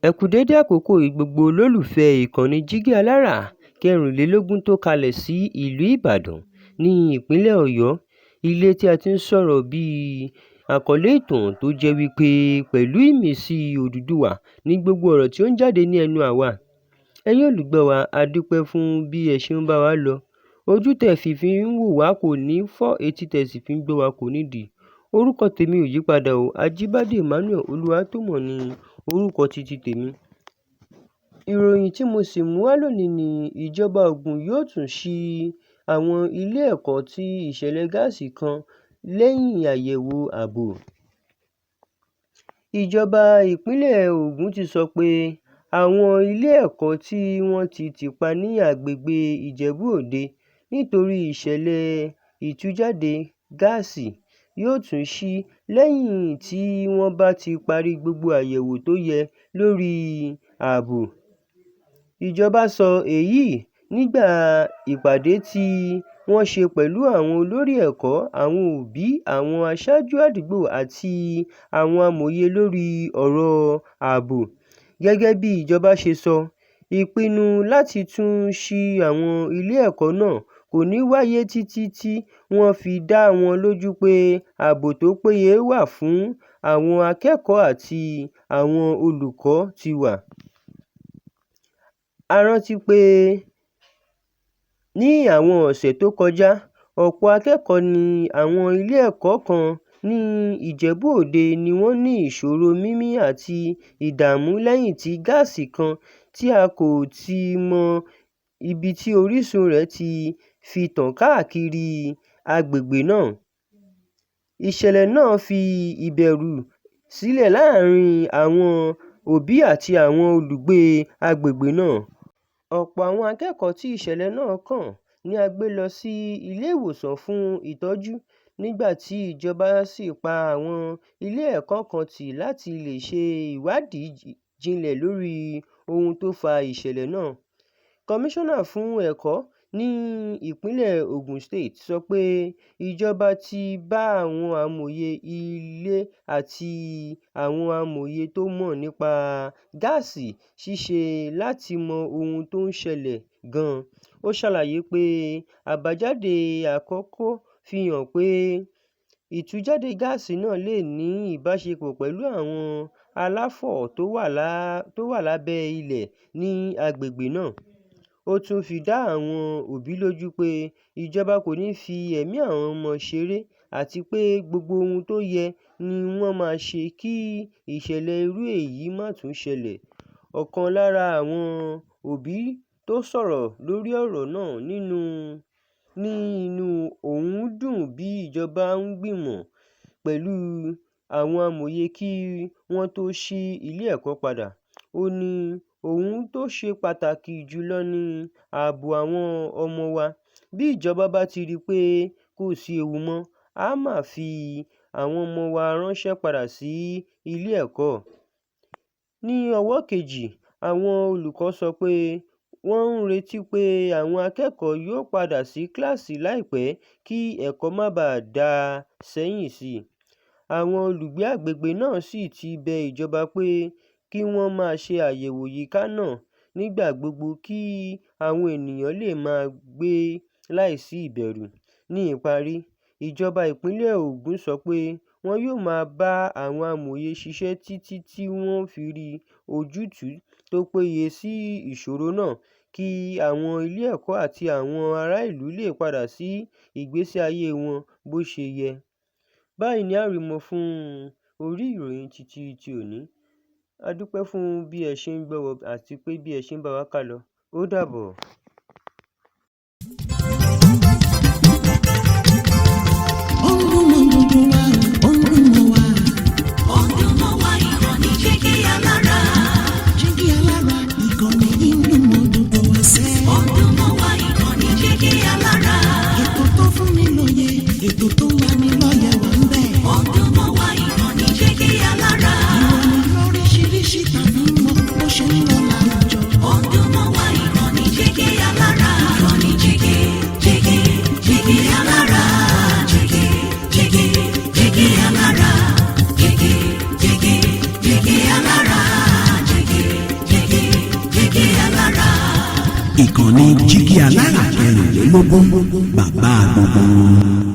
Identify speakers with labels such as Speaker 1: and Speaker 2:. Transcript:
Speaker 1: Ẹ kú dédé àkókò yìí gbogbo olólùfẹ́ ìkànnì Jígí Alára kẹrìnlélógún tó kalẹ̀ sí ìlú Ìbàdàn ní ìpínlẹ̀ Ọ̀yọ́. Ilé tí a ti ń sọ̀rọ̀ bí àkọlé ìtàn tó jẹ́ wípé pẹ̀lú ìmísí Odùduwà ní gbogbo ọ̀rọ̀ tí ó ń jáde ní ẹnu àwa. Ẹ̀yin olùgbọ́ wa, a dúpẹ́ fún bí ẹ ṣe ń bá wa lọ. Ojú tẹ fi ń wò wá kò ní fọ́, etí tẹ sì fi ń gbọ́ wa kò ní dì. Orúkọ tèmi ò yípadà o. Ajíbádé Emmanuel Olúwatómọ̀ ni orúkọ títí tèmi. Ìròyìn tí mo sì mú wá lónìí ni ìjọba Ògùn yóò tún ṣí àwọn ilé ẹ̀kọ́ tí ìṣẹ̀lẹ̀ gáàsì kan lẹ́yìn àyẹ̀wò ààbò. Ìjọba ìpínlẹ̀ Ògùn ti sọ pé àwọn ilé ẹ̀kọ́ tí wọ́n ti tìpa ní agbègbè Ìjẹ̀bú Òde nítorí ìṣẹ̀lẹ̀ ìtújáde gáàsì yóò tún ṣí lẹ́yìn tí wọ́n bá ti parí gbogbo àyẹ̀wò tó yẹ lórí ààbò. Ìjọba sọ èyí nígbà ìpàdé tí wọ́n ṣe pẹ̀lú àwọn olórí ẹ̀kọ́, àwọn òbí, àwọn aṣáájú àdúgbò àti àwọn amòye lórí ọ̀rọ̀ ààbò. Gẹ́gẹ́ bí ìjọba ṣe sọ, ìpinnu láti tún ṣí àwọn ilé ẹ̀kọ́ náà kò ní wáyé títí tí wọ́n fi dá wọn lójú pé ààbò tó péye wà fún àwọn akẹ́kọ̀ọ́ àti àwọn olùkọ́ ti wà. A rántí pé ní àwọn ọ̀sẹ̀ tó kọjá, ọ̀pọ̀ akẹ́kọ̀ọ́ ní àwọn ilé ẹ̀kọ́ kan ní Ìjẹ̀bú Òde ni wọ́n ní ìṣòro mímí àti ìdààmú lẹ́yìn tí gáàsì kan tí a kò tíì mọ ibi tí orísun rẹ̀ ti fi tàn káàkiri agbègbè náà. Ìṣẹ̀lẹ̀ náà fi ìbẹ̀rù sílẹ̀ láàárín àwọn òbí àti àwọn olùgbé agbègbè náà. Ọ̀pọ̀ àwọn akẹ́kọ̀ọ́ tí ìṣẹ̀lẹ̀ náà kàn ní a gbé lọ sí ilé ìwòsàn fún ìtọ́jú, nígbà tí ìjọba sì pa àwọn ilé ẹ̀kọ́ kan tì láti lè ṣe ìwádìí jinlẹ̀ lórí ohun tó fa ìṣẹ̀lẹ̀ náà. Kọmíṣánná fún Ẹ̀kọ́ ní ìpínlẹ̀ Ogun State sọ pé ìjọba ti bá àwọn amòye ilé àti àwọn amòye tó mọ̀ nípa gáàsì ṣiṣẹ́ láti mọ ohun tó ń ṣẹlẹ̀ gan-an. Ó ṣàlàyé pé àbájáde àkọ́kọ́ fi hàn pé ìtújáde gáàsì náà lè ní ìbáṣepọ̀ pẹ̀lú àwọn àlàfo tó wà lábẹ́ ilẹ̀ ní agbègbè náà. Ó tún fi dá àwọn òbí lójú pé ìjọba kò ní fi ẹ̀mí àwọn ọmọ ṣeré àti pé gbogbo ohun tó yẹ ni wọ́n máa ṣe kí ìṣẹ̀lẹ̀ irú èyí má tún ṣẹlẹ̀. Ọ̀kan lára àwọn òbí tó sọ̀rọ̀ lórí ọ̀rọ̀ náà ní inú òun dùn bí ìjọba ń gbìmọ̀ pẹ̀lú àwọn amòye kí wọ́n tó ṣí ilé ẹ̀kọ́ padà. Ó ní ohun tó ṣe pàtàkì jùlọ ni ààbò àwọn ọmọ wa. Bí ìjọba bá ti rí pé kò sí ewu mọ́, a máa fi àwọn ọmọ wa ránṣẹ́ padà sí ilé ẹ̀kọ́. Ní ọwọ́ kejì, àwọn olùkọ́ sọ pé wọ́n ń retí pé àwọn akẹ́kọ̀ọ́ yóò padà sí kíláàsì láìpẹ́ kí ẹ̀kọ́ má baà dà sẹ́yìn sí. Àwọn olùgbé agbègbè náà sì ti bẹ ìjọba pé kí wọ́n máa ṣe àyẹ̀wò àyíká náà nígbà gbogbo kí àwọn ènìyàn lè máa gbé láìsí ìbẹ̀rù. Ní ìparí, ìjọba ìpínlẹ̀ Ògùn sọ pé wọn yóò máa bá àwọn amòye ṣiṣẹ́ títí tí wọ́n fi rí ojútùú tó péye sí ìṣòro náà kí àwọn ilé ẹ̀kọ́ àti àwọn ará ìlú lè padà sí ìgbésí ayé wọn bó ṣe yẹ. Báyìí ni a rí mọ́ fún orí ìròyìn títí tí òní. A dúpẹ́ fún bí ẹ ṣe ń gbọ́ wa àti pé bí ẹ ṣe ń bá wa kálọ. Ó dàbọ̀.
Speaker 2: Ó ń dún mọ́ gbogbo wa o, ó ń dún mọ́ wa.
Speaker 3: Ó ń dún mọ́ wa, ìkànnì Jígí Alára.
Speaker 2: Jígí Alára, ìkànnì yìí ń dún mọ́ gbogbo wa sẹ́.
Speaker 3: Ó ń dún mọ́ wa, ìkànnì Jígí Alára.
Speaker 2: Ètò tó fún ni lóye, ètò tó ń lani lọ́yẹ̀ wà ń bẹ̀.
Speaker 3: Ó ń dún mọ́ wa, ìkànnì Jígí Alára.
Speaker 2: Ìròyìn lóríṣiríṣi tàbí mọ bó ṣe ń lọ láwùjọ.
Speaker 3: Ó ń dún mọ́ wa, ìkànnì Jígí
Speaker 2: Ìkànnì Jígí Alára 24, bàbá gbogbo wọn.